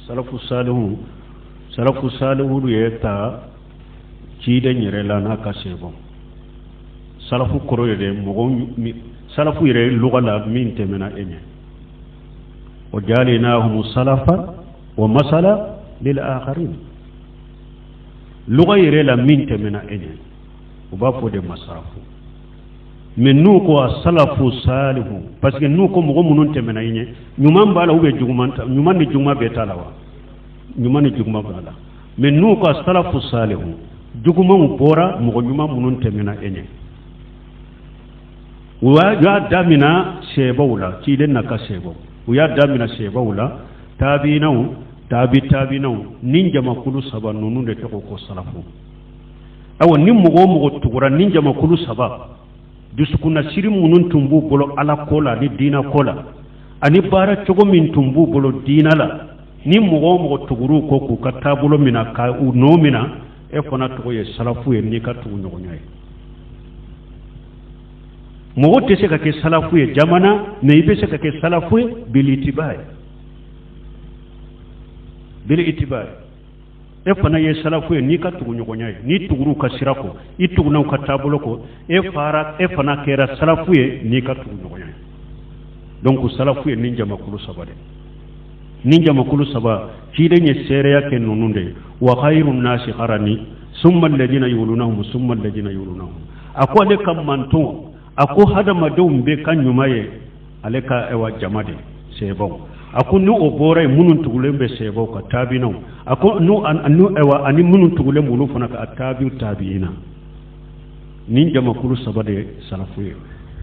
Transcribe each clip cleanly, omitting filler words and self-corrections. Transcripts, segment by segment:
Salafu salihu, salafu salihu ye ta ciden yɛrɛ la n'a ka sahabaw. Salafu kɔrɔ yɛrɛ mɔgɔ, salafu yɛrɛ luga la min tɛmɛna e ɲɛ. Wa jaalinahum salafa wa masala lil akharin. Luga yɛrɛ la min tɛmɛna e ɲɛ, u b'a fɔ de ma salafu. Mais n'u ko a salafu salihu, parce que n'u ko mɔgɔ minnu tɛmɛna i ɲɛ, ɲuman b'a la ou bien juguman ta, ɲuman ni juguman bɛɛ t'a la wa? Ɲuman ni juguman b'a la. Mais n'u ko a salafu salihu, jugumanw bɔra mɔgɔ ɲuman minnu tɛmɛna e ɲɛ. U y'a damina sahabaw la, ciden n'a ka sahabaw. U y'a damina sahabaw la, tabiinaw, tabi tabiinaw, ni jamakulu saba ninnu de tɔgɔ ko salafu. Awa ni mɔgɔ o mɔgɔ tugura ni jamakulu saba, dusukunnasiri minnu tun b'u bolo ala ko la ani diina ko la, ani baara cogo min tun b'u bolo diina la, ni mɔgɔ o mɔgɔ tugur'u kɔ k'u ka taabolo minɛ, ka u nɔ minɛ, e fana tɔgɔ ye salafu ye n'i ka tuguɲɔgɔnya ye. Mɔgɔ tɛ se ka kɛ salafu ye jamana, mais i bɛ se ka kɛ salafu ye bilitiba ye. Bilitiba ye. E fana ye salafu ye n'i ka tuguɲɔgɔnya ye, n'i tugur'u ka sira kɔ, i tugunna u ka taabolo kɔ, e fara e fana kɛra salafu ye n'i ka tuguɲɔgɔnya ye. Donc salafu ye nin jamakulu saba de. Nin jamakulu saba ciden ye seereya kɛ ninnu de ye. Wa khayru nasi qarani summa alladhina yulunahum summa alladhina yulunahum. A ko ale ka manton, a ko hadamadenw bɛɛ ka ɲuman ye ale ka ɛwa jama de sahabaw. A ko ni o bɔra yen, minnu tugulen bɛ sahabaw ka taabinaw, a ko n'u ɛwa ani minnu tugulen b'olu fana ka tabiw tabiina, nin jamakulu saba de salafu ye.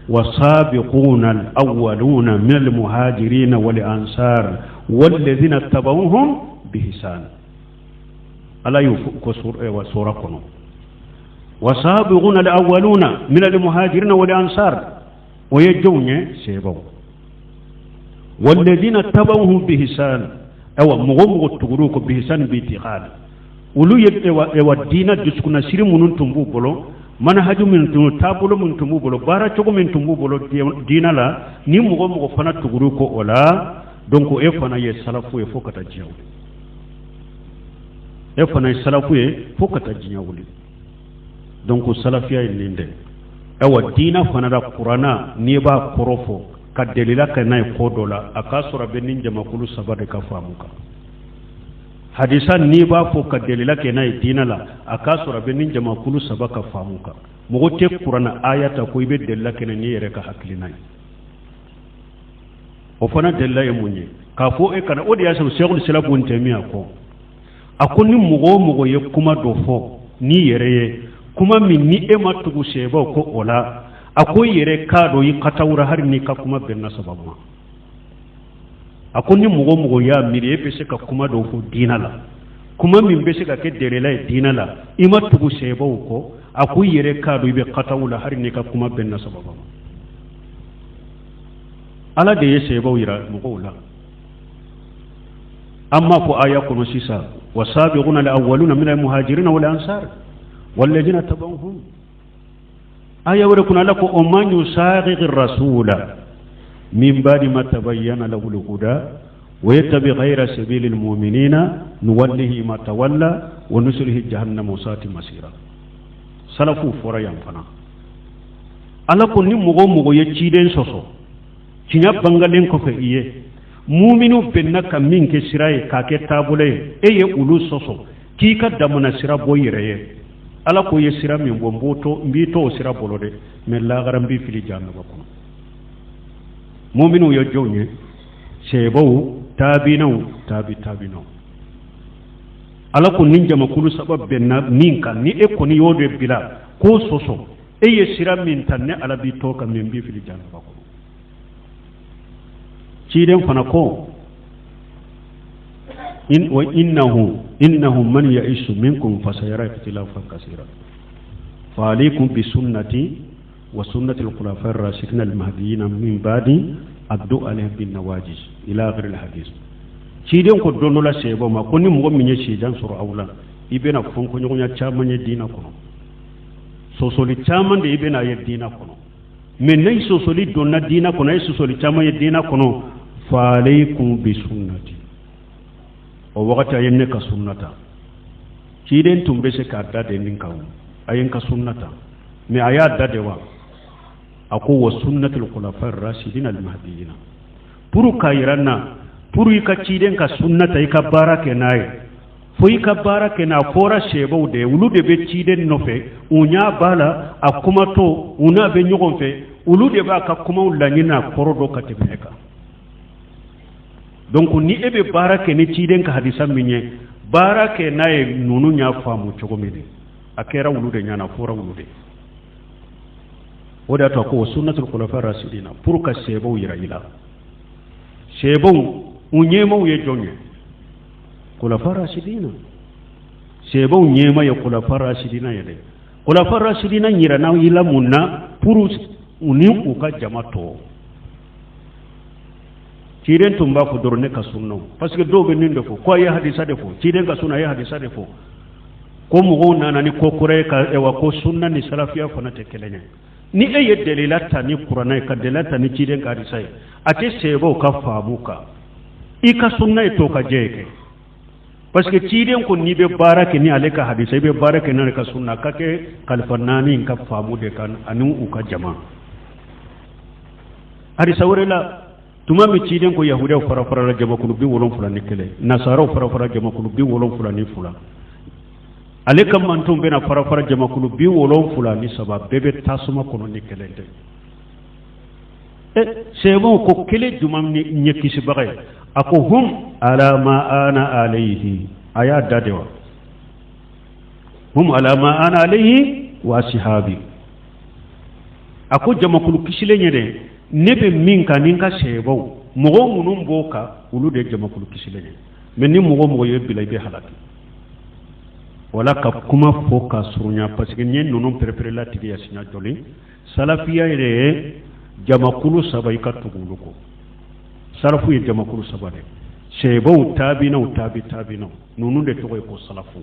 Wasabiquna al-awwaluna min al-muhajirina wal ansar walladhina tabauhum bihsan. Ala y'o ko sura kɔnɔ. Wasabiquna al-awwaluna min al-muhajirina wal ansar, o ye jɔnw ye? Sahabaw. Walladhina tabauhum bihsan, awa mɔgɔ mɔgɔ tugur'u kɔ bihsan bi itiqad, olu ye ɛwa diina dusukunnasiri minnu tun b'u bolo, manhaju min tun, taabolo min tun b'u bolo, baara cogo min tun b'u bolo diina la, ni mɔgɔ mɔgɔ fana tugur'u kɔ o la, donc e fana ye salafu ye fo ka taa diɲɛ wuli. E fana ye salafu ye fo ka taa diɲɛ wuli. Donc salafiya ye nin de. Awa diina fana la, kuranna n'i b'a kɔrɔ fɔ ka delila ka n'a ye ko dɔ la, a k'a sɔrɔ a bɛ nin jamakulu saba de ka faamu kan. Hadisa n'i b'a fɔ ka delila kɛ n'a ye diina la, a k'a sɔrɔ a bɛ nin jamakulu saba ka faamu kan. Mɔgɔ tɛ kuranna aya ta ko i bɛ delila kɛ n'i yɛrɛ ka hakilina ye. O fana delila ye mun ye? K'a fɔ e kana o de y'a sɔrɔ Sɛkul Islam Ibn Taymiya ko, a ko ni mɔgɔ o mɔgɔ ye kuma dɔ fɔ n'i yɛrɛ ye, kuma min ni e ma tugu sahabaw kɔ o la, a ko i yɛrɛ k'a dɔn i katawura hali n'i ka kuma bɛnna sababu ma. A ko ni mɔgɔ o mɔgɔ y'a miiri e bɛ se ka kuma dɔw fɔ diina la, kuma min bɛ se ka kɛ delila ye diina la, i ma tugu sahabaw kɔ, a ko i yɛrɛ k'a dɔn i bɛ kataw la hali n'i ka kuma bɛnna sababu ma. Ala de ye sahabaw yira mɔgɔw la. An m'a fɔ aya kɔnɔ sisan, wasabiquna al-awwaluna min al-muhajirina wal ansar walladhina tabauhum. Aya wɛrɛ kɔnɔ Ala ko o man yusaqiqi rasula min ba'di ma tabayyana lahu al-huda wa yattabi ghayra sabili al-mu'minina nuwallihi ma tawalla wa nuslihi jahannama wa sa'at masira. Salafu fɔra yan fana. Ala ko ni mɔgɔ o mɔgɔ ye ciden sɔsɔ tiɲɛ bangalen kɔfɛ i ye, muminu bɛnna ka min kɛ sira ye k'a kɛ taabolo ye, e ye olu sɔsɔ k'i ka damana sira bɔ i yɛrɛ ye, Ala ko i ye sira min bɔ, n b'i to o sira bolo dɛ, mais lahara n b'i fili jahanama kɔnɔ. Muminu ye jɔnw ye? Sahabaw, taabinaw, tabi taabinaw. Ala ko ni jamakulu saba bɛnna min kan, ni e kɔni y'o de bila k'o sɔsɔ, e ye sira min ta, ne Ala b'i to ka min b'i fili jahanama kɔnɔ. Ciden fana ko in wa innahu innahu man ya'isu minkum fasayara ikhtilafan kaseera fa alaykum bi sunnati wa sunnati al-khulafa ar-rashidin al-mahdiyyin min ba'di addu alayhim bin nawajis ila akhir al-hadith. Ciden ko don dɔ la sahabaw ma ko ni mɔgɔ min ye sijan sɔrɔ aw la, i bɛna fɔnkɔɲɔgɔnya caman ye diinɛ kɔnɔ, sɔsɔli caman de i bɛna ye diinɛ kɔnɔ. Mais ni sɔsɔli donna diinɛ kɔnɔ, e sɔsɔli caman ye diinɛ kɔnɔ, fa alaykum bi sunnati, O wagati a ye ne ka sunna ta. Ciden tun bɛ se k'a da de nin kan, a ye n ka sunna ta, mais a y'a da de wa? A ko wa sunnatul khulafa rasidina al mahdiyina, pour k'a yira n na, pour i ka ciden ka sunna ta, i ka baara kɛ n'a ye, fo i ka baara kɛ n'a fɔra seebaw de ye. Olu de bɛ ciden nɔfɛ, u ɲɛ b'a la a kumatɔ, u n'a bɛ ɲɔgɔn fɛ, olu de b'a ka kumaw laɲini n'a kɔrɔ dɔn ka tɛmɛ e kan. Donc ni e bɛ baara kɛ ni ciden ka hadisa min ye, baara kɛ n'a ye ninnu y'a faamu cogo min de, a kɛra olu de ɲɛna, fɔra olu de. O de y'a to a ko wa sunnatul khulafa rasidina, pour ka seebaw yira i la. Seebaw, u ɲɛmaw ye jɔn ye? Khulafa rasidina. Seebaw ɲɛma ye khulafa rasidina ye dɛ. Khulafa rasidina yirana i la mun na? Pour u ni u ka jama tɔ. Ciden tun b'a fɔ dɔrɔn ne ka sunnaw, parce que dɔw bɛ nin de fɔ ko a ye hadisa de fɔ, ciden ka sunna, a ye hadisa de fɔ ko mɔgɔw nana ni ko kura ye ka ewa ko sunna ni salafiya fana tɛ kelen ye. Ni e ye delila ta ni kuranɛ ye, ka delila ta ni ciden ka hadisa ye, a tɛ seebaw ka faamu kan, i ka sunna ye to ka jɛ ye kɛ, parce que ciden ko n'i bɛ baara kɛ ni ale ka hadisa, i bɛ baara kɛ n'ale ka sunna, ka kɛ kalifa naani ka faamu de kan ani u ka jama. Hadisa wɛrɛ la, tuma min ciden ko yahudiyaw fara farala jamakulu 71, nasaraw fara fara jamakulu 72, ale ka mantonw bɛna fara fara jamakulu 73, bɛɛ bɛ tasuma kɔnɔ ni kelen tɛ. Seebaw ko kelen jumɛn ni ɲɛ kisibaga ye? A ko hum ala ma ana alayhi. A y'a da de wa? Hum ala ma ana alayhi wa sihabi. A ko jamakulu kisilen ye dɛ, ne bɛ min kan ni n ka seebaw, mɔgɔ minnu b'o kan, olu de ye jamakulu kisilen ye. Mais ni mɔgɔ mɔgɔ ye bila, i bɛ halaki. Wala ka kuma fɔ ka surunya, parce que n ye ninnu pereperela tigiya siɲɛ joli. Salafiya yɛrɛ ye jamakulu saba, i ka tugu olu kɔ. Salafu ye jamakulu saba de: seebaw, taabinaw, taabi taabinaw. Ninnu de tɔgɔ ye ko salafu.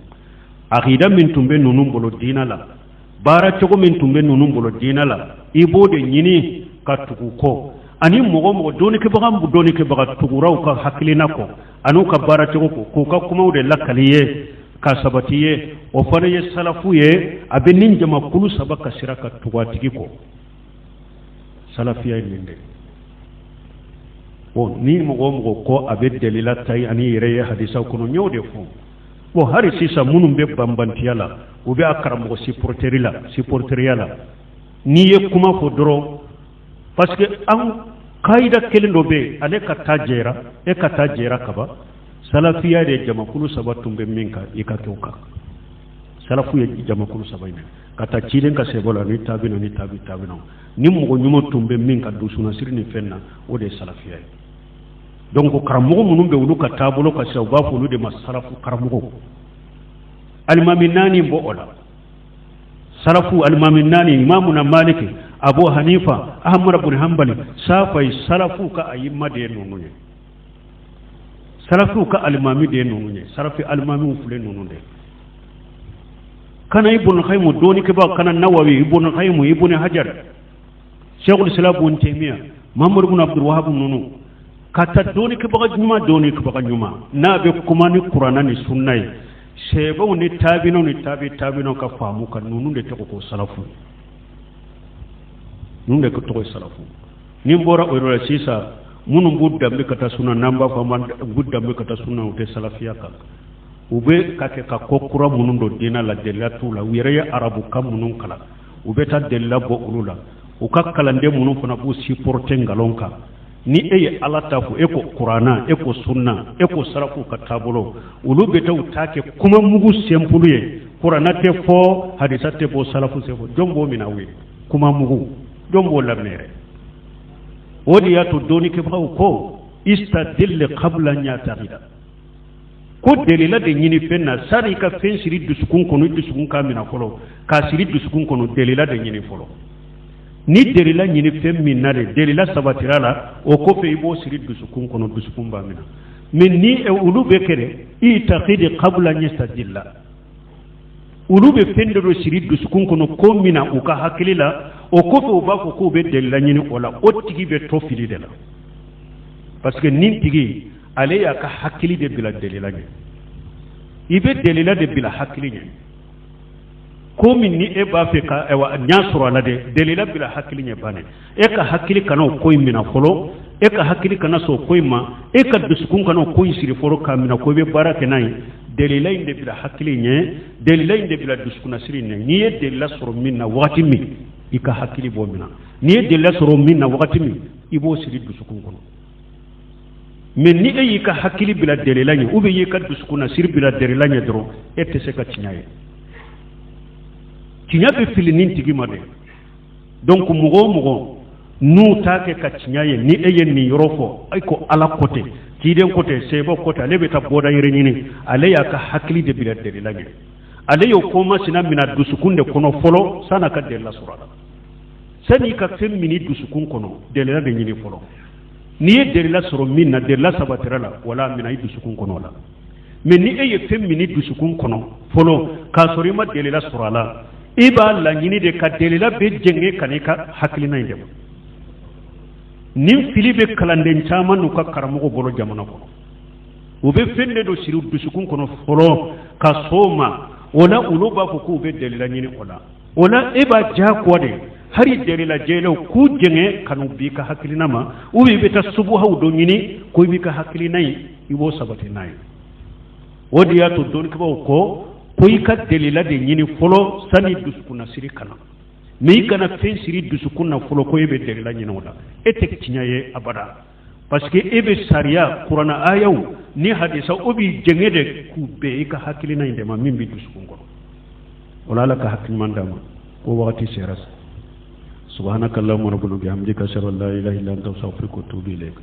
Akida min tun bɛ ninnu bolo diina la, baara cogo min tun bɛ ninnu bolo diina la, i b'o de ɲini ka tugu kɔ. Ani mɔgɔ mɔgɔ dɔnnikɛbaga dɔnnikɛbaga tugura u ka hakilina kɔ ani ka baara cogo kɔ, k'u ka kumaw de lakali ye ka sabati ye, o fana ye salafu ye. A bɛ nin jamakulu saba ka sira ka tugu a tigi kɔ. Salafiya ye nin de. Bon, ni mɔgɔ o mɔgɔ ko a bɛ delila ta ani yɛrɛ ye hadisaw kɔnɔ, n y'o de fɔ. Bon, hali sisan minnu bɛ banbantiya la, u bɛ a karamɔgɔ supporteri la, supporteriya la, n'i ye kuma fɔ dɔrɔn, parce que an kayida kelen dɔ bɛ yen, ale ka taa jɛra, e ka taa jɛra kaban. Salafiya de jamakulu saba tun bɛ min kan, i ka kɛ o kan. Salafu ye jamakulu saba in ka taa ciden ka sɛbɛn la ni taabina ni taabi taabina ni mɔgɔ ɲuman tun bɛ min ka dusunnasiri ni fɛn na, o de ye salafiya ye. Donc karamɔgɔ minnu bɛ olu ka taabolo ka sisan, u b'a fɔ olu de ma salafu karamɔgɔ. Alimami naani bɔ o la, salafu alimami naani: imamuna Maliki, Abu Hanifa, Ahmad bin Hanbali, Safai. Salafu ka ayima de ye ninnu ye, salafuw ka alimami de ye ninnu ye. Salafi alimamiw filɛ ninnu de. Kana Ibn Qayyim dɔnnikɛbaw, kana Nawawi, Ibn Qayyim, Ibn Hajar, Cheikhul Islam Ibn Taymiyyah, Muhammad ibn Abdul Wahhab, ninnu ka taa dɔnnikɛbaga ɲuman, dɔnnikɛbaga ɲuman n'a bɛ kuma ni kuranna ni sunna ye, sɛbɛnw ni taabinaw ni taabi taabinaw ka faamu kan, ninnu de tɔgɔ ko salafu. Ninnu de tɔgɔ ye salafu. Ni n bɔra o yɔrɔ la sisan, minnu b'u danbe ka taa sunna, n'an b'a fɔ an b'u danbe ka taa sunna, u tɛ salafiya kan. U bɛ ka kɛ ka ko kura minnu don diinɛ la, delila t'u la. U yɛrɛ ye arabukan minnu kalan, u bɛ taa delila bɔ olu la. U ka kalanden minnu fana b'u supporter nkalon kan. Ni e ye Ala ta fɔ, e ko kuranna, e ko sunna, e ko sarafu ka taabolo, olu bɛ taa u ta kɛ kuma mugu simple ye. Kuranna tɛ fɔ, hadisa tɛ fɔ, salafu tɛ fɔ. Jɔn b'o minɛ aw ye? Kuma mugu, jɔn b'o laminɛ yɛrɛ? O de y'a to dɔnnikɛbagaw ko istadil qabla an ya'taqida, ko delila de ɲini fɛn na sani i ka fɛn siri dusukun kɔnɔ. I dusukun k'a minɛ fɔlɔ, k'a siri dusukun kɔnɔ, delila de ɲini fɔlɔ. Ni delila ɲini fɛn min na de, delila sabatira la, o kɔfɛ i b'o siri dusukun kɔnɔ, dusukun b'a minɛ. Mais ni olu bɛ kɛ dɛ, i'taqidi qabla an yastadilla, olu bɛ fɛn dɔ de siri dusukun kɔnɔ ko min na u ka hakili la, o kɔfɛ u b'a fɔ k'u bɛ delila ɲini o la. O tigi bɛ to fili de la, parce que nin tigi Ale y'a ka hakili de bila delila ɲɛ. I bɛ delila de bila hakili ɲɛ. Ko min ni e b'a fɛ ka ayiwa ɲɛ sɔrɔ a la dɛ, delila bila hakili ɲɛ bannen. E ka hakili kana o ko in minɛ fɔlɔ, e ka hakili kana sɔn o ko in ma, e ka dusukun kana o ko in siri fɔlɔ k'a minɛ ko i bɛ baara kɛ n'a ye. Delila in de bila hakili ɲɛ, delila in de bila dusukunnasiri ɲɛ. N'i ye delila sɔrɔ min na wagati min, i ka hakili b'o minɛ. N'i ye delila sɔrɔ min na wagati min, i b'o siri dusukun kɔnɔ. Mais ni e y'i ka hakili bila delila ɲɛ, ou bien i y'i ka dusukunnasiri bila delila ɲɛ dɔrɔn, e tɛ se ka tiɲɛ ye. Tiɲɛ bɛ fili nin tigi ma dɛ. Donc mɔgɔ o mɔgɔ n'u t'a kɛ ka tiɲɛ ye, ni e ye nin yɔrɔ fɔ, e ko Ala ko ten, ciden ko ten, sɛbɛ ko ten, ale bɛ taa bɔda yɛrɛ ɲini. Ale y'a ka hakili de bila delila ɲɛ. Ale y'o ko masina minɛ dusukun de kɔnɔ fɔlɔ san'a ka delila sɔrɔ a la. Sani i ka fɛn minɛ dusukun kɔnɔ, delila de ɲini fɔlɔ. N'i ye delila sɔrɔ min na, delila sabatira la, wala minɛ i dusukun kɔnɔ la. Mais ni e ye fɛn minɛ dusukun kɔnɔ fɔlɔ k'a sɔrɔ i ma delila sɔrɔ a la, i b'a laɲini de ka delila bɛ jɛngɛ ka n'i ka hakilina in dɛmɛ. Nin fili bɛ kalanden caman n'u ka karamɔgɔ bolo jamana kɔnɔ. U bɛ fɛn de dɔ siri dusukun kɔnɔ fɔlɔ ka s'o ma, o la olu b'a fɔ k'u bɛ delila ɲini o la. O la e b'a diyagoya de hali delila jɛlenw k'u jɛngɛ ka n'u b'i ka hakilina ma, ou bien i bɛ taa subuhaw dɔ ɲini ko i b'i ka hakilina in i b'o sabati n'a ye. O de y'a to dɔnnikɛbaaw ko ko i ka delila de ɲini fɔlɔ sani dusukunnasiri ka na. Mais i kana fɛn siri dusukun na fɔlɔ ko e bɛ delila ɲini o la, e tɛ tiɲɛ ye abada, parce que e bɛ sariya kuranna ayaw ni hadisa o b'i jɛngɛ de k'u bɛn i ka hakilina in de ma min bɛ dusukun kɔnɔ. O la Ala ka hakili ɲuman d'a ma ko wagati sera. Subhanaka allahumma rabbana bihamdika, ashhadu an la ilaha illa anta, astaghfiruka wa atubu ilayk.